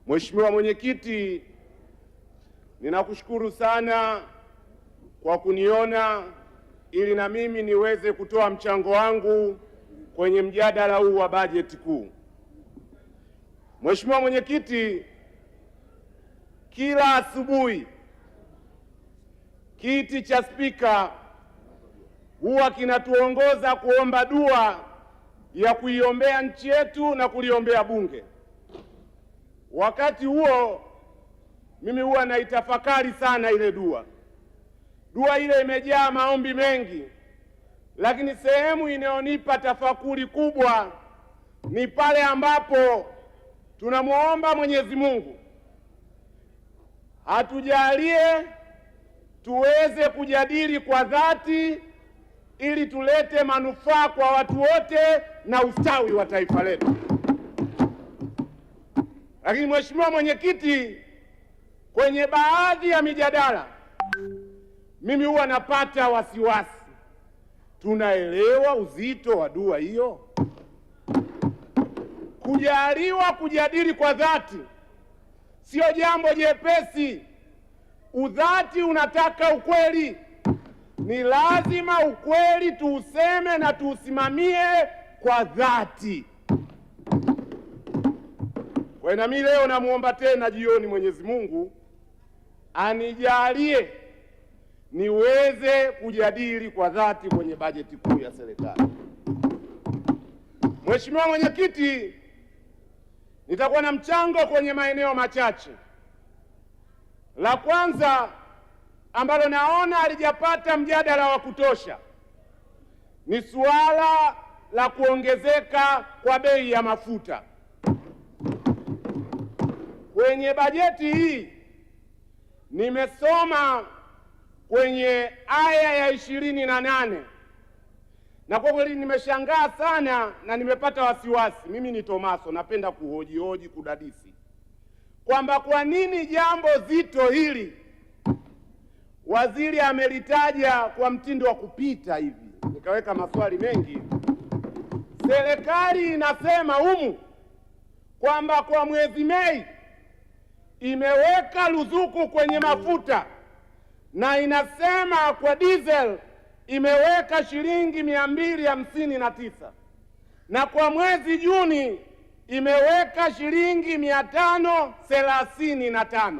Mheshimiwa Mwenyekiti, ninakushukuru sana kwa kuniona ili na mimi niweze kutoa mchango wangu kwenye mjadala huu wa bajeti kuu. Mheshimiwa Mwenyekiti, kila asubuhi kiti cha spika huwa kinatuongoza kuomba dua ya kuiombea nchi yetu na kuliombea bunge. Wakati huo mimi huwa naitafakari sana ile dua. Dua ile imejaa maombi mengi, lakini sehemu inayonipa tafakuri kubwa ni pale ambapo tunamwomba Mwenyezi Mungu atujalie tuweze kujadili kwa dhati ili tulete manufaa kwa watu wote na ustawi wa taifa letu. Lakini Mheshimiwa Mwenyekiti, kwenye baadhi ya mijadala mimi huwa napata wasiwasi. Tunaelewa uzito wa dua hiyo? Kujaliwa kujadili kwa dhati sio jambo jepesi. Udhati unataka ukweli. Ni lazima ukweli tuuseme na tuusimamie kwa dhati. Kwa hiyo nami leo namuomba tena jioni Mwenyezi Mungu anijalie niweze kujadili kwa dhati kwenye bajeti kuu ya serikali. Mheshimiwa Mwenyekiti, nitakuwa na mchango kwenye maeneo machache. La kwanza ambalo naona halijapata mjadala wa kutosha ni suala la kuongezeka kwa bei ya mafuta. Kwenye bajeti hii nimesoma kwenye aya ya 28 na kwa kweli nimeshangaa sana na nimepata wasiwasi. Mimi ni Tomaso, napenda kuhojihoji, kudadisi kwamba kwa nini jambo zito hili waziri amelitaja kwa mtindo wa kupita hivi. Nikaweka maswali mengi. Serikali inasema humu kwamba kwa mwezi Mei imeweka ruzuku kwenye mafuta na inasema kwa diesel imeweka shilingi 259 na kwa mwezi Juni imeweka shilingi 535.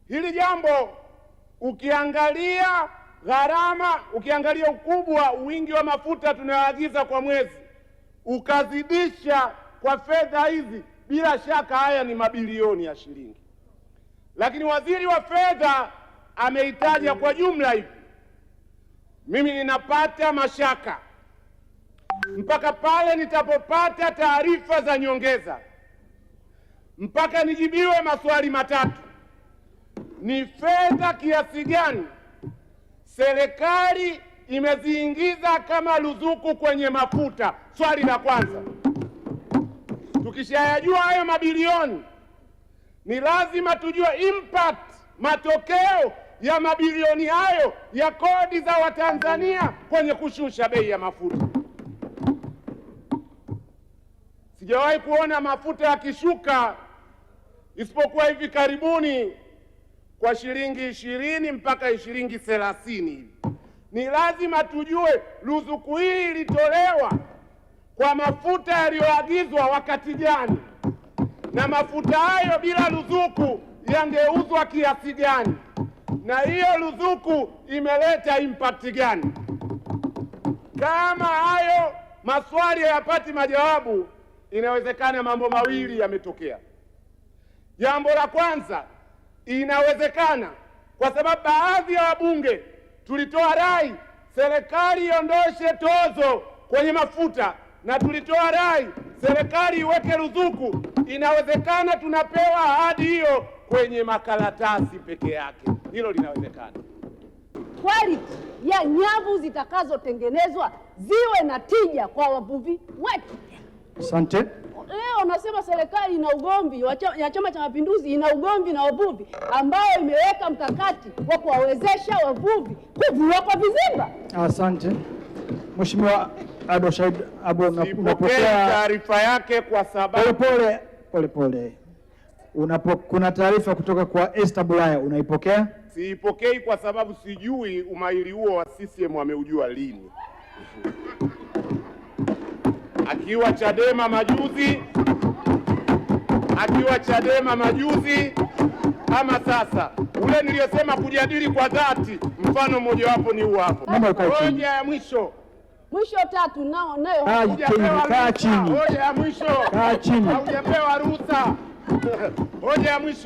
Hili jambo ukiangalia gharama, ukiangalia ukubwa, wingi wa mafuta tunayoagiza kwa mwezi, ukazidisha kwa fedha hizi, bila shaka haya ni mabilioni ya shilingi. Lakini waziri wa fedha ameitaja kwa jumla hivi. Mimi ninapata mashaka mpaka pale nitapopata taarifa za nyongeza, mpaka nijibiwe maswali matatu: ni fedha kiasi gani serikali imeziingiza kama ruzuku kwenye mafuta? Swali la kwanza. Tukishayajua hayo mabilioni, ni lazima tujue impact, matokeo ya mabilioni hayo ya kodi za Watanzania kwenye kushusha bei ya mafuta. Sijawahi kuona mafuta yakishuka isipokuwa hivi karibuni kwa shilingi 20 mpaka shilingi 30 hivi. Ni lazima tujue ruzuku hii ilitolewa kwa mafuta yaliyoagizwa wakati gani, na mafuta hayo bila ruzuku yangeuzwa kiasi gani, na hiyo ruzuku imeleta impact gani? Kama hayo maswali hayapati majawabu, inawezekana mambo mawili yametokea. Jambo la kwanza, inawezekana kwa sababu baadhi ya wabunge tulitoa rai serikali iondoshe tozo kwenye mafuta na tulitoa rai serikali iweke ruzuku. Inawezekana tunapewa ahadi hiyo kwenye makaratasi peke yake, hilo linawezekana. Quality ya nyavu zitakazotengenezwa ziwe na tija kwa wavuvi wetu. Asante. Leo nasema serikali ina ugomvi ya Chama cha Mapinduzi ina ugomvi na wavuvi ambao imeweka mkakati wa kuwawezesha wavuvi kuvua kwa vizimba. Asante. Mheshimiwa Ado Shaib Abo, Sipokei unapokea taarifa yake kwa sababu pole pole pole pole. Kuna taarifa kutoka kwa Esther Bulaya, unaipokea? Siipokei kwa sababu sijui umahiri huo wa CCM ameujua lini. Akiwa Chadema majuzi, akiwa Chadema majuzi ama sasa, ule niliyosema kujadili kwa dhati, mfano mmojawapo ni huu hapo. Naomba ukae chini. Hoja ya mwisho, Mwisho tatu nao nayo Kaa chini, Hujapewa kaa ruhusa. chini. Hoja ya mwisho, Kaa chini. haujapewa ruhusa. Hoja ya mwisho.